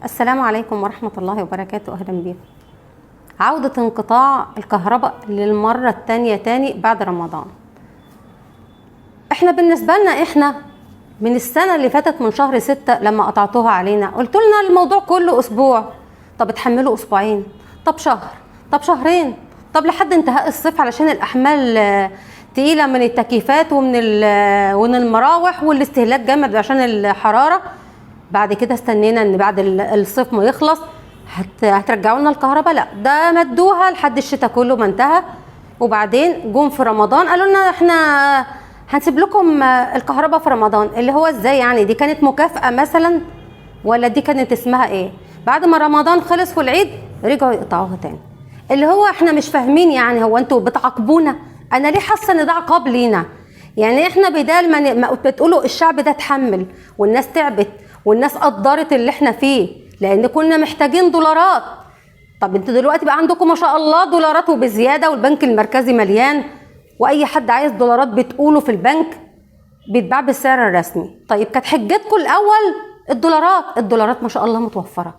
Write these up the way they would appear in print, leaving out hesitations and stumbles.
السلام عليكم ورحمة الله وبركاته. أهلا بيكم. عودة انقطاع الكهرباء للمرة التانية تاني بعد رمضان. احنا بالنسبة لنا احنا من السنة اللي فاتت من شهر 6 لما قطعتوها علينا قلتوا لنا الموضوع كله أسبوع، طب اتحملوا أسبوعين، طب شهر، طب شهرين، طب لحد انتهاء الصيف علشان الأحمال تقيلة من التكييفات ومن المراوح والاستهلاك جامد عشان الحرارة. بعد كده استنينا ان بعد الصيف ما يخلص هترجعوا لنا الكهرباء، لا ده مدوها لحد الشتاء كله ما انتهى. وبعدين جم في رمضان قالوا لنا احنا هنسيب لكم الكهرباء في رمضان، اللي هو ازاي يعني؟ دي كانت مكافأة مثلا ولا دي كانت اسمها ايه؟ بعد ما رمضان خلص والعيد رجعوا يقطعوها تاني، اللي هو احنا مش فاهمين يعني هو انتوا بتعاقبونا؟ انا ليه حاسه ان ده عقاب لينا؟ يعني احنا بدال ما بتقولوا الشعب ده اتحمل والناس تعبت والناس قدرت اللي احنا فيه لان كنا محتاجين دولارات، طب انتوا دلوقتي بقى عندكم ما شاء الله دولارات وبزياده والبنك المركزي مليان واي حد عايز دولارات بتقوله في البنك بيتباع بالسعر الرسمي. طيب كانت حجتكم الاول الدولارات، الدولارات ما شاء الله متوفرة،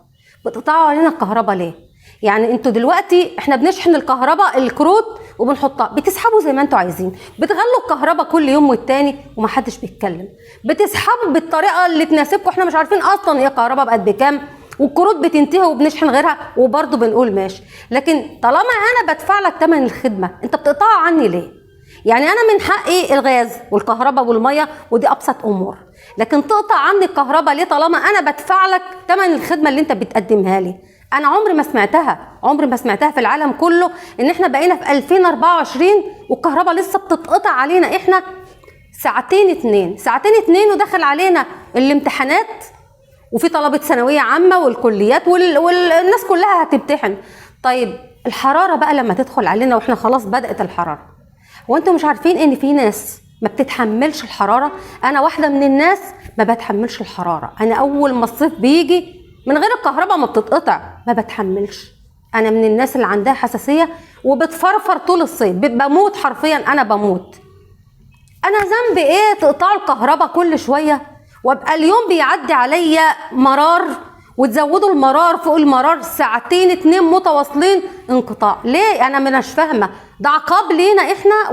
بتقطعوا علينا الكهرباء ليه؟ يعني انتوا دلوقتي احنا بنشحن الكهرباء الكروت وبنحطها، بتسحبوا زي ما انتوا عايزين، بتغلوا الكهرباء كل يوم والتاني ومحدش بيتكلم، بتسحبوا بالطريقة اللي تناسبكم، احنا مش عارفين اصلا هي الكهرباء بقت بكام والكروت بتنتهي وبنشحن غيرها وبرضه بنقول ماشي. لكن طالما انا بدفع لك ثمن الخدمة انت بتقطعها عني ليه؟ يعني انا من حقي الغاز والكهرباء والمية ودي ابسط امور، لكن تقطع عني الكهرباء ليه طالما انا بدفع لك ثمن الخدمة اللي انت بتقدمها لي؟ انا عمري ما سمعتها، عمري ما سمعتها في العالم كله ان احنا بقينا في 2024 والكهرباء لسه بتتقطع علينا احنا ساعتين اتنين، ساعتين اتنين، ودخل علينا الامتحانات وفي طلبة ثانوية عامة والكليات والناس كلها هتمتحن. طيب الحرارة بقى لما تدخل علينا واحنا خلاص بدأت الحرارة، وانتم مش عارفين ان في ناس ما بتتحملش الحرارة؟ انا واحدة من الناس ما بتحملش الحرارة. انا اول ما الصيف بيجي من غير الكهرباء ما بتتقطع ما بتحملش. انا من الناس اللي عندها حساسية وبتفرفر طول الصيف، بموت حرفيا، انا بموت. انا ذنبي ايه تقطعوا الكهرباء كل شوية وابقى اليوم بيعدي عليا مرار وتزودوا المرار فوق المرار ساعتين اتنين متواصلين انقطاع؟ ليه؟ انا مش فاهمه، ده عقاب لينا احنا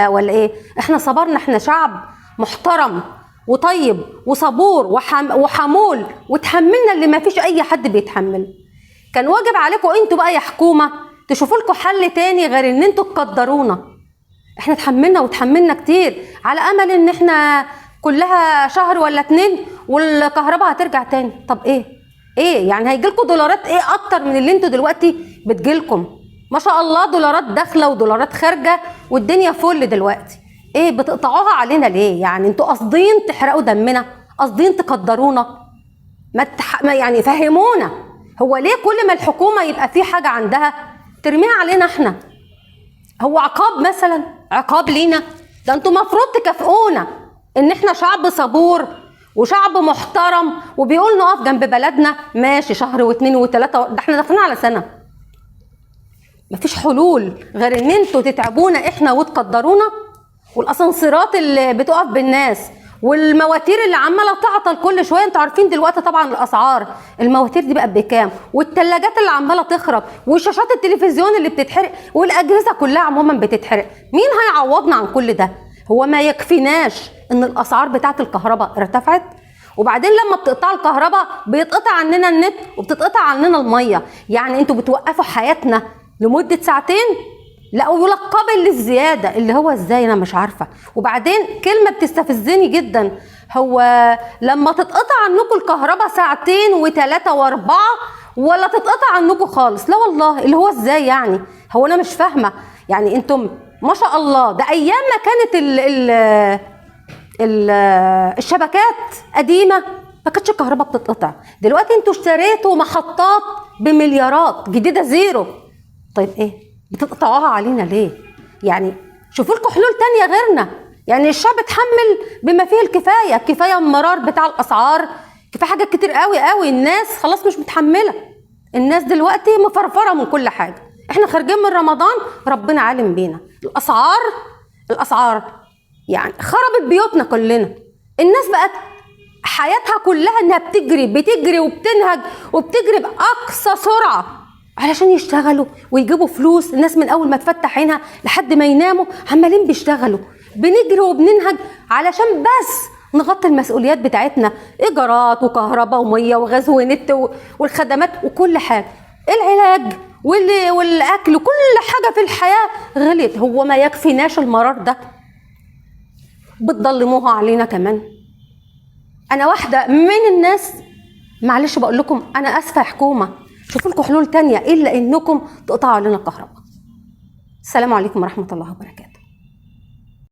ولا ايه؟ احنا صبرنا، احنا شعب محترم وطيب وصبور وحمول وتحملنا اللي ما فيش اي حد بيتحمل. كان واجب عليكم انتوا بقى يا حكومة تشوفوا لكم حل تاني غير ان انتوا تقدرونا. احنا تحملنا وتحملنا كتير على امل ان احنا كلها شهر ولا اتنين والكهرباء هترجع تاني. طب ايه يعني هيجيلكم دولارات ايه اكتر من اللي انتوا دلوقتي بتجيلكم؟ ما شاء الله دولارات داخله ودولارات خارجه والدنيا فل دلوقتي. ايه بتقطعوها علينا ليه؟ يعني انتوا قاصدين تحرقوا دمنا، قاصدين تقدرونا؟ ما يعني فهمونا، هو ليه كل ما الحكومة يبقى في حاجة عندها ترميها علينا احنا؟ هو عقاب مثلا؟ عقاب لينا؟ ده انتوا مفروض تكافئونا ان احنا شعب صبور وشعب محترم وبيقول نقف جنب بلدنا. ماشي شهر واتنين وتلاتة، ده احنا داخلين على سنة. مفيش حلول غير ان انتوا تتعبونا احنا وتقدرونا؟ والاسانسيرات اللي بتقف بالناس والمواتير اللي عماله تعطل كل شوية، انتوا عارفين دلوقتي طبعا الاسعار، المواتير دي بقت بكام، والثلاجات اللي عماله تخرب، وشاشات التلفزيون اللي بتتحرق، والاجهزة كلها عموما بتتحرق. مين هيعوضنا عن كل ده؟ هو ما يكفيناش ان الاسعار بتاعه الكهرباء ارتفعت؟ وبعدين لما بتقطع الكهرباء بيتقطع عننا النت وبتتقطع عننا المية، يعني انتوا بتوقفوا حياتنا لمدة ساعتين؟ لا ويقول لك قابل للزياده، اللي هو ازاي؟ انا مش عارفه. وبعدين كلمة بتستفزني جدا، هو لما تتقطع عنكم الكهرباء ساعتين وثلاثة واربعة ولا تتقطع عنكم خالص؟ لا والله، اللي هو ازاي يعني؟ هو انا مش فاهمه يعني. انتم ما شاء الله ده ايام ما كانت ال ال ال الشبكات قديمة ما كانتش الكهرباء بتتقطع، دلوقتي انتوا اشتريتوا محطات بمليارات جديدة زيرو. طيب ايه بتقطعوها علينا ليه؟ يعني شوفوا لكم حلول تانية غيرنا. يعني الشعب اتحمل بما فيه الكفاية، كفاية المرار بتاع الاسعار، كفاية حاجات كتير قوي قوي. الناس خلاص مش متحملة، الناس دلوقتي مفرفره من كل حاجة. احنا خارجين من رمضان ربنا عالم بينا، الاسعار يعني خربت بيوتنا كلنا. الناس بقت حياتها كلها انها بتجري بتجري وبتنهج وبتجري باقصى سرعة علشان يشتغلوا ويجيبوا فلوس. الناس من اول ما تفتح عينها لحد ما يناموا عمالين بيشتغلوا، بنجري وبننهج علشان بس نغطي المسؤوليات بتاعتنا، ايجارات وكهرباء ومية وغاز ونت والخدمات وكل حاجة، العلاج والاكل، كل حاجة في الحياة غليت. هو ما يكفيناش المرار ده، بتضلموها علينا كمان. انا واحدة من الناس، معلش بقول لكم انا اسفه يا حكومة، شوفوا لكم حلول تانية الا انكم تقطعوا علينا الكهرباء. السلام عليكم ورحمة الله وبركاته.